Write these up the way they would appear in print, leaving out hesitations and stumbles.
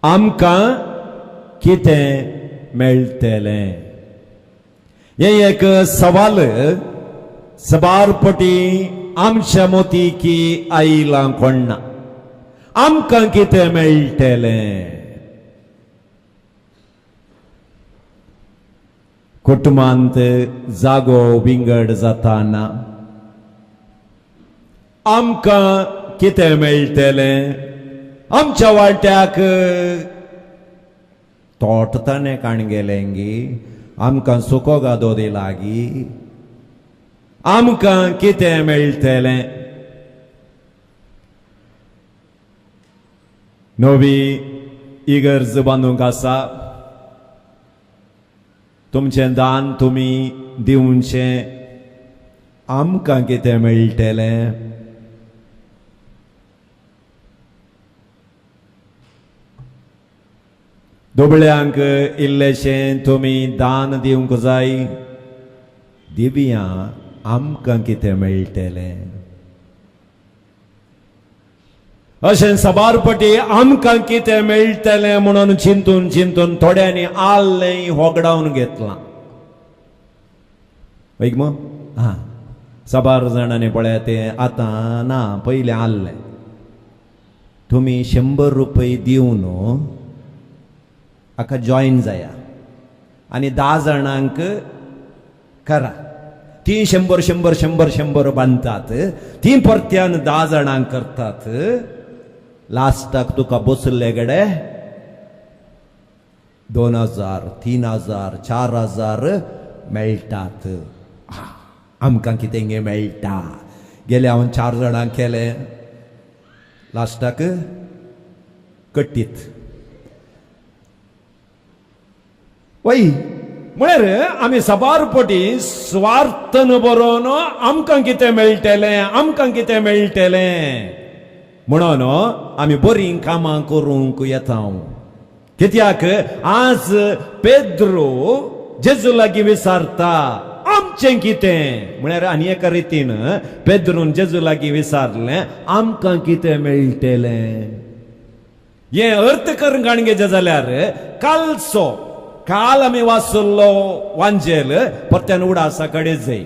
आमकां कितें मेळटलें? हें एक सवाल सबार पटी आमच्या मोतीकी आयलां कोण्णा. आमकां कितें मेळटलें? कुटुंबांत जागो विंगड जाताना आमकां कितें मेळटलें? आमच्या वांट्याक तोट ताणें काण गेलें गी, आमकां सुको गादो दिला गी, आमकां कितें मेळटलें? नवी इगर्ज बांदूंक आसा, तुमचें दान तुमी दिवचें, आमकां कितें मेळटलें? दुबळ्यांक इल्लेशें तुमी दान दिवंक जाय, दिवया, आमकां कितें मेळटलें? अशें साबार पटी आमकां कितें मेळटलें म्हणून चिंतून चिंतून थोड्यांनी आल्लें होगडावन घेतलां. वैग मग हां, साबार जाणांनी पळया तें आतां ना, पयलें आल्लें तुमी 100 रुपये दिवन हाका जॉयन जाया आनी 10 जाणांक करा. ती 100 100 100 100 बांदतात, ती परत्यान 10 जाणांक करतात. लास्टाक तुका बसले गडे 2000 3000 4000 मेळटात. आमकां कितें गे मेळटा? गेले हांव 4 जाणांक केलें, लास्टाक कट्टीत. वय म्हळ्यार आमी साबार पटी स्वार्थन बरोवन आमकां कितें मेळटलें, आमकां कितें मेळटलें म्हणून आमी बरीं कामां करूंक येता. कित्याक आज पेद्रो जेजू लागीं विचारता आमचें कितें? म्हळ्यार आनी एका रितीन पेद्रून जेजू लागीं विचारलें आमकां कितें मेळटलें? हें अर्थ करून काणगेचें जाल्यार कालचो काल आमी वाचल्लो वांजेल परत्यान उडासा कडेन जाय.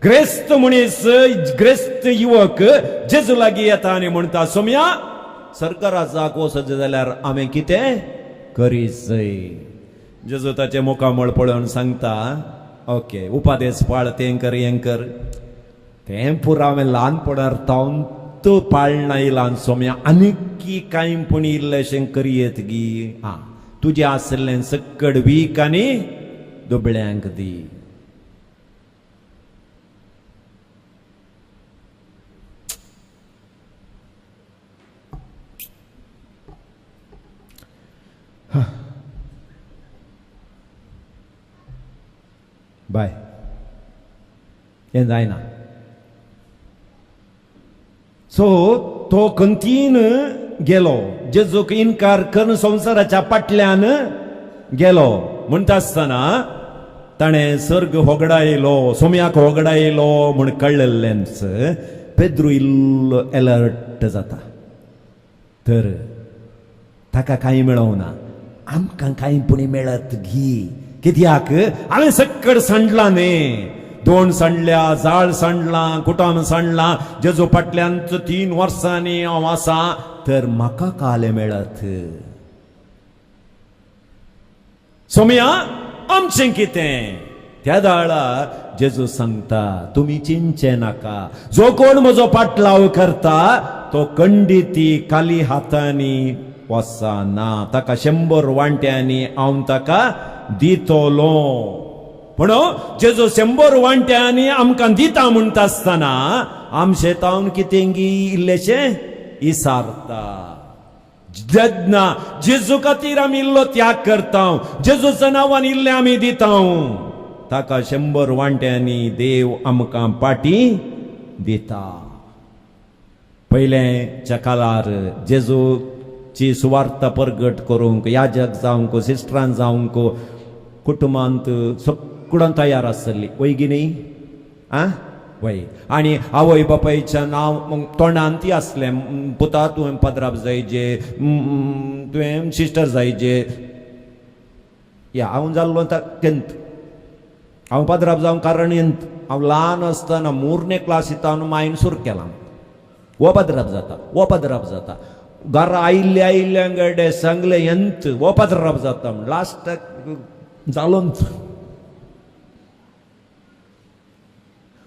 ग्रेस्त मनीस, ग्रेस्त युवक जेजू लागीं येता आनी म्हणटा, सोम्या सरकाराचाक वचत जाल्यार हांवें कितें करीचय? जेजू ताचें मुखामळ पळोवन सांगता, ओके उपादेस पाळ, तें कर हें कर. तें पुरो हांवें ल्हानपणार तावन तो पाळना येयलां सोम्या, आनीक कांय पूण इल्लेशें करयेत गी? आं, तुजें आशिल्लें सक्कड वीक आनी दुबळ्यांक दी. बाय, हें जायना. सो तो कंतीन गेलो, जेजूक इनकार करून संवसाराच्या फाटल्यान गेलो. म्हणटा आसतना ताणें सर्ग होगडायलो, सोम्याक होगडायलो म्हूण कळ्ळेल्लेंच पेद्रू इल्लो एलर्ट जाता. तर ताका कांय मेळोवना, आमकां कांय पुणी मेळत घी? कित्याक हांवें सक्कड सांडलां न्ही, 2 सांडल्या, जाळ सांडलां, कुटाम सांडलां, जेजू फाटल्यान 3 वर्सांनी हांव आसा, तर म्हाका कालें मेळत? सोम्या आमचें कितें? त्या दाळा जेजू सांगता, तुमी चिंतचें नाका, जो कोण म्हजो पाटलाव करता तो कंडिती खाली हातांनी वचना, ताका 100 वांट्यांनी हांव ताका दितलो. पूण जेजू 100 वांट्यांनी आमकां दिता म्हणटा आसतना आमचे तावन कितें गी इल्लेशें इसारता. जेन्ना जेजू खातीर आमी इल्लो त्याग करता, जेजूच्या नांवान इल्लें आमी दिता, ताका 100 वांट्यांनी देव आमकां पाटी दिता. पयलेंच्या काळार जेजूची सुवार्ता परगट करूंक याजक जावंक, सिस्टरान जावंक कुटुंबांत सगळ्यां तयार आसली. वय गी न्ही? आं, वय आनी आवय बापायच्या नांव तोंडान ती आसलें, पुता तुवें पदराप जायजे, तुवें सिस्टर जायजे. या हांव जाल्लो टेंथ, हांव पदराप जावंक कारण येंत. हांव ल्हान आसतना मुर्ने क्लासींत मायन सुरू केलां. हो पदराप जाता, हो पदराप जाता. घरा आयिल्ले आयिल्ल्या कडेन सांगलें येंत हो पदराप जाता म्हण लास्टाक जालोच.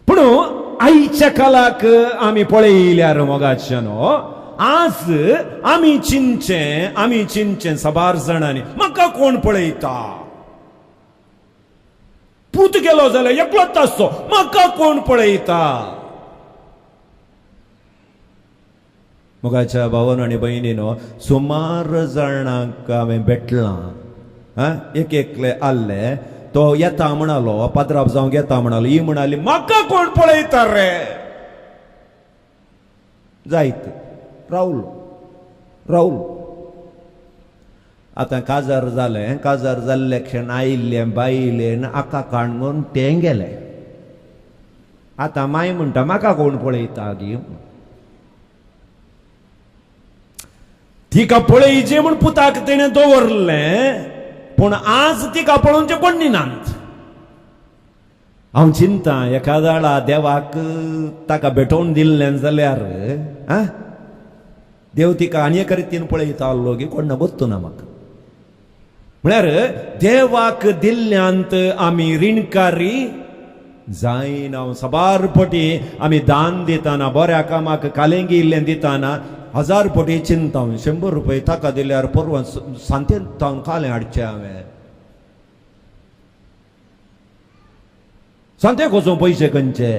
पूण आयच्या कालाक आमी पळयल्यार मोगाच्यानो, आज आमी चिंतचें, आमी चिंतचें साबार जाणांनी, म्हाका कोण पळयता? पूत गेलो जाल्यार एकलोच आसचो, म्हाका कोण पळयता? मोगाच्या भावन आनी भयणीनो, सुमार जाणांक हांवें भेटलां. आं, एक एकले आहले, तो येता म्हणालो, पाद्राप जावंक येता म्हणालो. ही म्हणाली, म्हाका कोण पळयता रे? जायत रावलो रावलो. आतां काजार जालें. काजार जाल्ले क्षण आयिल्लें बायलेन आका काणून तें गेलें. आतां माय म्हणटा, म्हाका कोण पळयता गी? तिका पळयचे म्हूण पुताक तेणें दवरलें, पूण आज तिका पळोवचें कोण नात. हांव चिंता एखाद्या देवाक ताका भेटोवन दिल्लें जाल्यार आं, देव तिका आनी एका रितीन पळयता आहलो की कोण गोत्तू ना म्हाका. म्हळ्यार देवाक दिल्ल्यांत आमी रिणकारी जायना. साबार पटी आमी दान दितना, बऱ्या कामाक कालेंगी इल्लें दितना 1000 पटी चिंता, 100 रुपये ताका दिल्यार परवां सांतेन तावन कालें हाडचें हांवें, सांतेक वचूं पयशे खंयचे?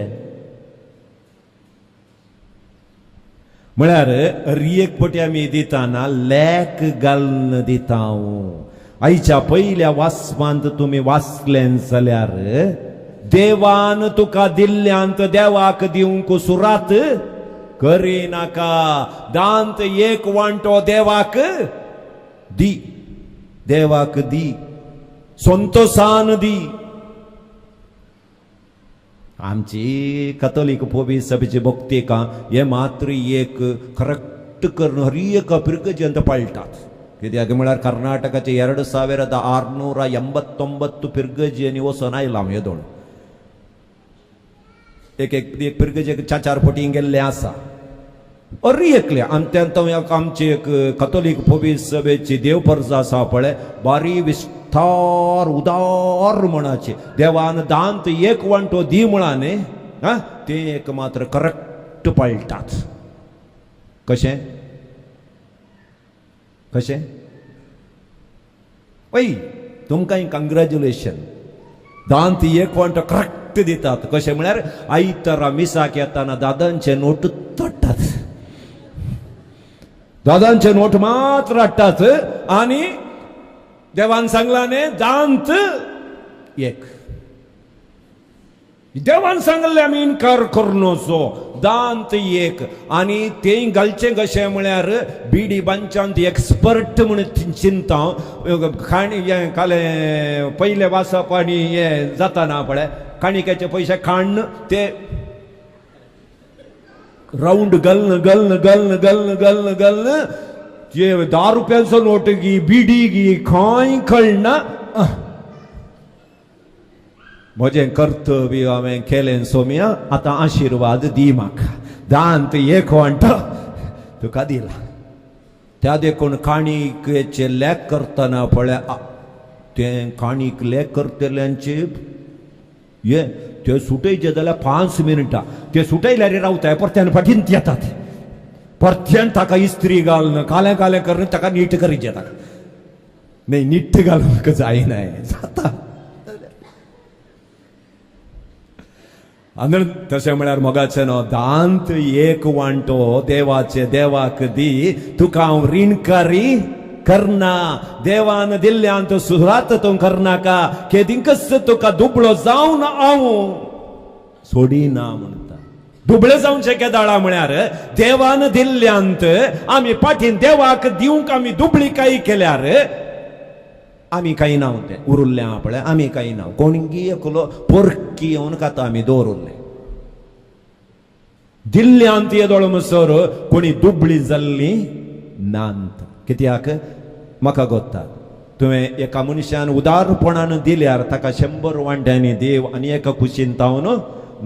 म्हळ्यार एक पटी आमी दितना लेक घालून दिता. आयच्या पयल्या वाचपांत तुमी वाचलें जाल्यार देवान तुका दिल्ल्यांत देवाक दिवंक सुरात करिनाका. दांत एक वांटो देवाक दी, देवाक दी, संतोसान दी. आमची कथोलीक पोवी सभेची भक्तिका हे मात्र एक करेक्ट करून हर एका पिर्गजंत पाळटात. कित्याक म्हळ्यार कर्नाटकाचे 2689 पिर्गजयांनी वचून आयला हांव येदोळ. एक एक एक पिर्गजेक 4-4 फावटी गेल्ले आसा. अरी एकले आनी आमची एक कथोलीक पोवी सभेची देव परजा आसा पळय, बारी विस्तार उदार मनाची. देवान दांत एक वांटो दी म्हळा न्ही, आं, तें एक मात्र करेक्ट पाळटात. कशें कशें? वय तुमकांय कंग्रेच्युलेशन. दांत एक वांटो करेक्ट दितात. कशें म्हळ्यार आयतारा मिसाक येताना दादांचे नोट तोडटात, दादांचे नोट मात्र हाडटात आनी देवान सांगला न्ही दांत एक. देवान सांगलें आमी इनकार करून दांत एक. आनी तें घालचें कशें म्हळ्यार बिडी बांदच्यांत एक्सपर्ट म्हूण चिंता. खाणी हें कालें पयलें वाचप आनी हें जाता ना पळय, काणिक्याचे पयशे काण्ण ते रावंड घालून घालून घालून घालून घालून घालून ते 10 रुपयांचो नोट गी बिडी गी खंय कळना. म्हजें कर्तव्य हांवें केलें सोम्या, आतां आशिर्वाद दी म्हाका. दांत एक वांटो तुका दिला. त्या देखून काणिकेचे लेख करतना पळय, तें काणीक लेख करतल्यांचे हे ते सुटयचे जाल्यार 5 मिनटां ते सुटयल्यार रावताय, परत्यान फाटीन येतात, परत्यान ताका इस्त्री घालून कालें कालें करून ताका नीट करीचे. ताका न्ही नीट घालूंक जायना जाता. आनी तशें म्हळ्यार मोगाचें न्हू, दांत एक वांटो देवाचे देवाक दी, तुका हांव रिणकारी करना. देवान दिल्ल्यान सुरात तूं करनाका, केदिंकच तुका दुबळो जावन हांव सोडिना म्हणटा. दुबळे जावचें केदाळा म्हळ्यार देवान दिल्ल्यांत आमी पाटीन देवाक दिवंक आमी दुबळी केल्यार आमी कांय ना तें उरुल्लें पळय, आमी कांय ना. कोणगी एकलो पोरकी येवन खाता आमी दवरुल्लें. दिल्ल्यांत येदोळ म्हणसर कोणी दुबळी जाल्ली नात. कित्याक म्हाका गोत्ता तुवें एका मनशान उदारपणान दिल्यार ताका 100 वांट्यांनी देव आनी एका कुशीन तावन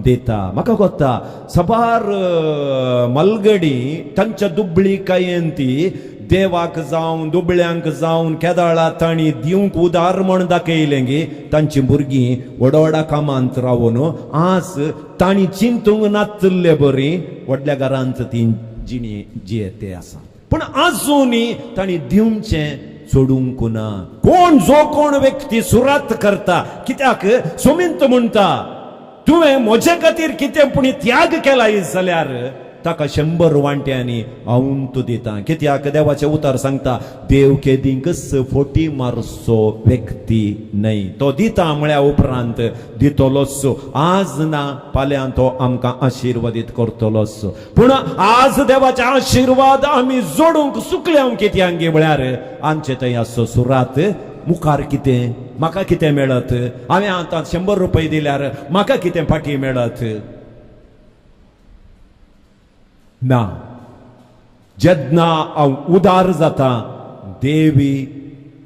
दिता. म्हाका गोत्ता सबार मलगडी तांच्या दुबळीकायेन ती देवाक जावन दुबळ्यांक जावन केदाळा तांणी दिवंक उदार म्हण दाखयलें गी तांची भुरगीं व्हड व्हडा कामांत रावन आज तांणी चिंतूंक नातिल्ले बरी व्हडल्या घरांत ती जिणी जियेते आसा. पूण आजुनूय तांणी दिवचें सोडूंक ना. कोण जो कोण व्यक्ती सुरात करता कित्याक सोमिंत म्हणटा तुवें म्हजे खातीर कितें पूण त्याग केला जाल्यार ताका 100 वांट्यांनी हांव दिता. कित्याक देवाचें उतर सांगता देव केदींकच फोटी मारचो व्यक्ती न्हय. तो दिता म्हळ्या उपरांत दितलोच. आज ना फाल्यां तो आमकां आशिर्वादीत करतलोच. पूण आज देवाचे आशिर्वाद आमी जोडूंक चुकल्या कित्याक म्हळ्यार आमचे थंय आसचो सुरात मुखार कितें म्हाका कितें मेळत, हांवें आतां 100 रुपये दिल्यार म्हाका कितें फाटीं मेळत ना. जेन्ना हांव उदार जाता देवी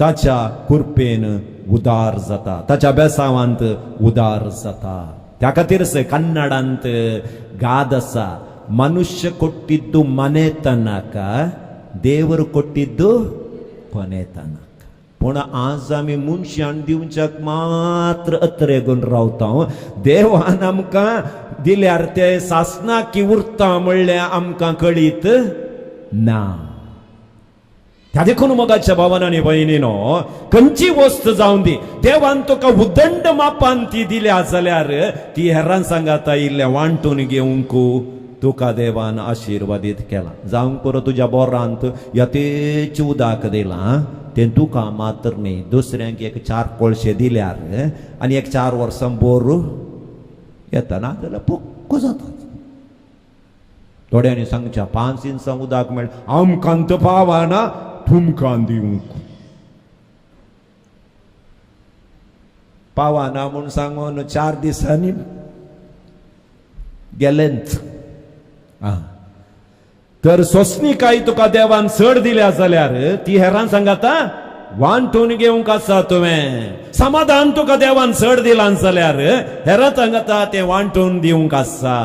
ताच्या कृपेन उदार जाता, ताच्या बेसावांत उदार जाता. त्या खातीर कन्नडांत गाद आसा, मनुष्य ಕೊಟ್ಟಿದ್ದು ಮನೆತನಕ ದೇವರು ಕೊಟ್ಟಿದ್ದು ಕೊನೆತನಕ. पूण आज आमी मनशान दिवच्याक मात्र अत्रेगून रावता. देवान आमकां दिल्यार ते सासनाकी उरता म्हणलें आमकां कळीत ना. त्या देखून मोगाच्या भावान आनी भयणीनो खंयची वस्त जावन दी देवान तुका उदंड मापान ती दिल्या जाल्यार ती हेरान सांगाता इल्लें वांटून घेवंक तुका देवान आशिर्वादीत केला. जावंक पुरो तुज्या बोरांत यथेच उदक दिलां तें तुका मात्र न्ही दुसऱ्यांक एक 4 कोळशे दिल्यार आनी एक 4 वर्सां बोर येता ना जाल्यार पोक्को जाता. थोड्यांनी सांगच्या 5 इंचां उदक मेळ आमकां तर पावना तुमकां दिवंक पावना म्हूण सांगून 4 दिसांनी गेलेंच. तर सोसणीकाय तुका देवान चड दिल्या जाल्यार ती हेरान सांगाता वांटून घेवंक आसा तुवें. समाधान तुका देवान चड दिलां जाल्यार हेरान सांगाता तें वांटून दिवंक आसा.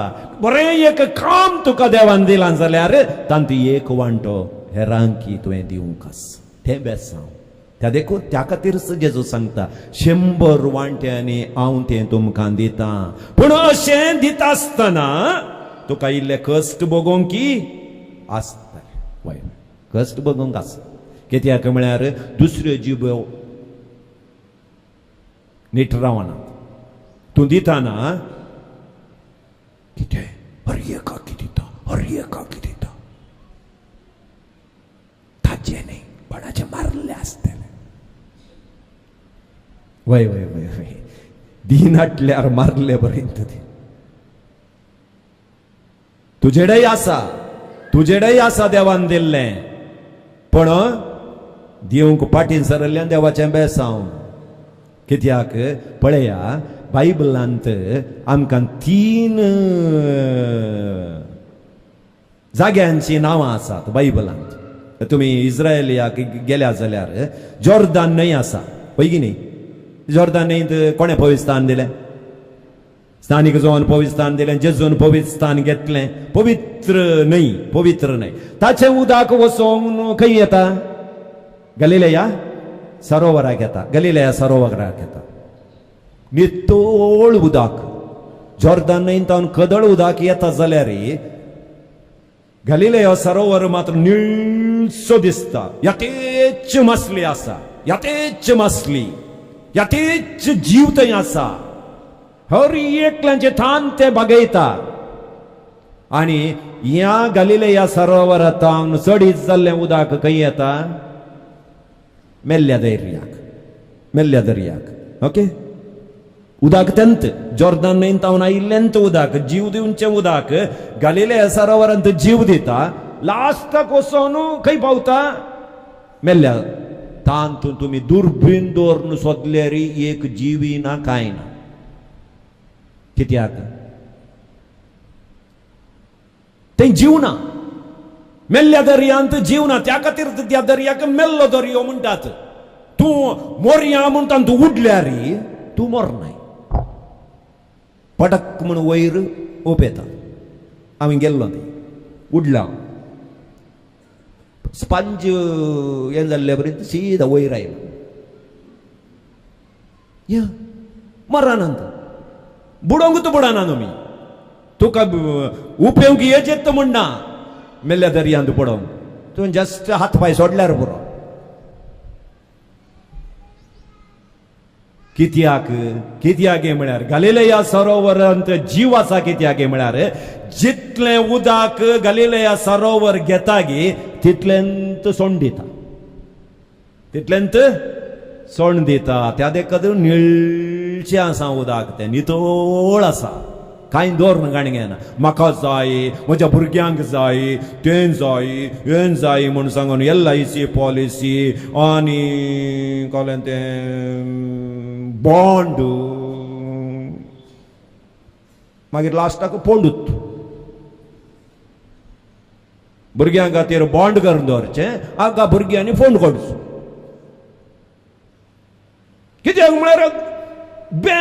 बरें एक काम तुका देवान दिलां जाल्यार तांतू एक वांटो हेरांकी तुवें दिवंक आसा. तें बेसांव त्या देखून त्या खातीर जेजू सांगता 100 वांट्यांनी हांव तें तुमकां दितां. पूण अशें दिता आसतना तुका इल्ले कश्ट भोगोवंक की आसता. वय कश्ट भोगोवंक आसा. कित्याक म्हळ्यार दुसऱ्यो जिबो नीट रावना. तूं दिताना कितें हर एकाक दिता, हर एकाक दिता, ताजें न्ही कोणाचें मारलें आसतलें. वय वय वय वय दिनाटल्यार मारले बरें ती तुजेडेय आसा, तुजेडेय आसा देवान दिल्लें. पूण दिवंक फाटीं सरल्ल्यान देवाचें बेसांव. कित्याक पळया बायबलांत आमकां 3 जाग्यांचीं नांवां आसात बायबलांत. तुमी इस्रायलियाक गेल्या जाल्यार जॉर्दान न्हंय आसा पळय की न्ही. जॉर्दान न्हंयत कोणें पवित्र दिलें? स्थानीक जोवन पवित्र दिलें, जेजून पवित्र घेतलें. पवित्र न्हय, पवित्र न्हय. ताचें उदक वचोन खंय येता? गलिलेया सरोवराक येता, गलिलेया सरोवराक येता. नितळ उदक जॉर्दान न्हंयतावन कदळ उदक येता जाल्यार गलिलेया सरोवर मात्र निळसो दिसता. यथेच मासली आसा, यथेच मासली, यथेच जीव थंय आसा. हर एकल्याचे थान ते बागयता. आनी ह्या गलिलेया सरोवरांत चडीत जाल्लें उदक खंय येता? मेल्ल्या दर्याक, मेल्ल्या दर्याक. ओके उदक तेंत जॉर्दान न्हंयतावन आयिल्लेंत उदक जीव दिवचें उदक गलिलेया सरोवरांत जीव दिता. लास्टाक वचोन खंय पावता? मेल्ल्या. तातूंत तुमी दुर्बीण दवरून सोदल्यार एक जीवी ना कांय ना. कित्याक? तें जीव ना, मेल्ल्या दर्यांत जीव ना. त्या खातीर त्या दर्याक मेल्लो दर्यो म्हणटात. तूं मोरया म्हणटा, तूं उडल्यार तूं मोरनाय, पटक म्हूण वयर उपेता. आमी गेल्लो ती उडला, स्पंज हें जाल्ले पर्यंत सीधा वयर आयलो. या मरणांत बुडोवंक बुडना न्हू मी, तुका उपेवंक येत म्हणना. मेल्ल्या दर्यांत पडोवंक तुवें जस्ट हात पांय सोडल्यार पुरो. कित्याक? कित्याक म्हळ्यार गालिलेया सरोवरांत जीव आसा. कित्याक म्हळ्यार जितलें उदक गालिलेया सरोवर घेता गी, तितलेंत सोंड दिता, तितलेंत सोंड दिता. त्या देखत निळचें आसा उदक, तें नितळ आसा. कांय दवर गाणगे ना. म्हाका जाय, म्हज्या भुरग्यांक जाय, तें जाय, हें जाय म्हूण सांगून एलआयसी पॉलिसी आनी कळ्ळें तें बॉन्ड, मागीर लास्टाक पोंडूत. भुरग्यां खातीर बॉन्ड करून दवरचें, आगा भुरग्यांनी फोंड काडचो. कित्याक म्हळ्यार बे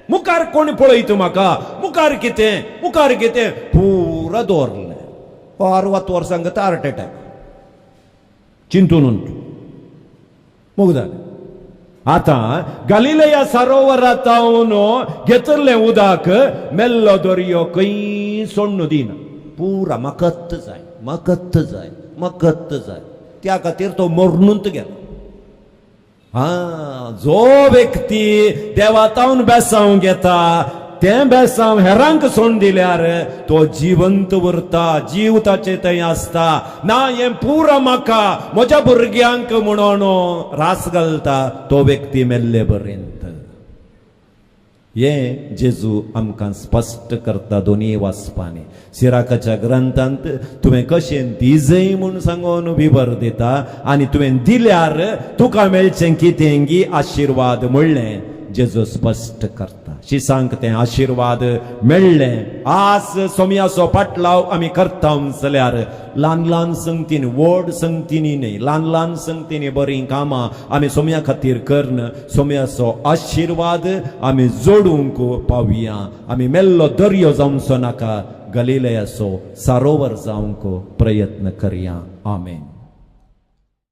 मुखार कोण पळयता म्हाका, मुखार कितें, मुखार कितें, पुरा दवरलें. 60 वर्सांक हार्ट अटॅक, चिंतून मोग जालें. आतां गालिलेया सरोवरांत घेतिल्लें उदक मेल्लो दर्यो खंय सोडून दिना. पुरा मकत जाय, मकत जाय, मकत जाय. त्या खातीर तो मरणूंत गेलो. हा, जो व्यक्ती देवातावन बेसांव घेता, तें बेसांव हेरांक सोड दिल्यार तो जिवंत उरता, जीव ताचे थंय आसता. ना हें पुरा म्हाका, म्हज्या भुरग्यांक म्हणून रास घालता, तो व्यक्ती मेल्ले पर्यंत. हें जेजू आमकां स्पश्ट करता दोनूय वाचपांनी. सिराकाच्या ग्रंथांत तुवें कशें दिजय म्हूण सांगून विवर दिता आनी तुवें दिल्यार तुका मेळचें कितें गी आशिर्वाद म्हणलें जेजू स्पश्ट करता. शिसांक तें आशिर्वाद मेळ्ळें. आज सोमयाचो पाटलाव आमी करता जाल्यार ल्हान ल्हान संगतीन, व्हड संगतींनी न्हय, ल्हान ल्हान संगतींनी बरीं कामां आमी सोमया खातीर करन सोमयाचो आशिर्वाद आमी जोडूंक पावया. आमी मेल्लो दर्यो जावचो नाका, गलिलयाचो सरोवर जावंक प्रयत्न करया. आमेन.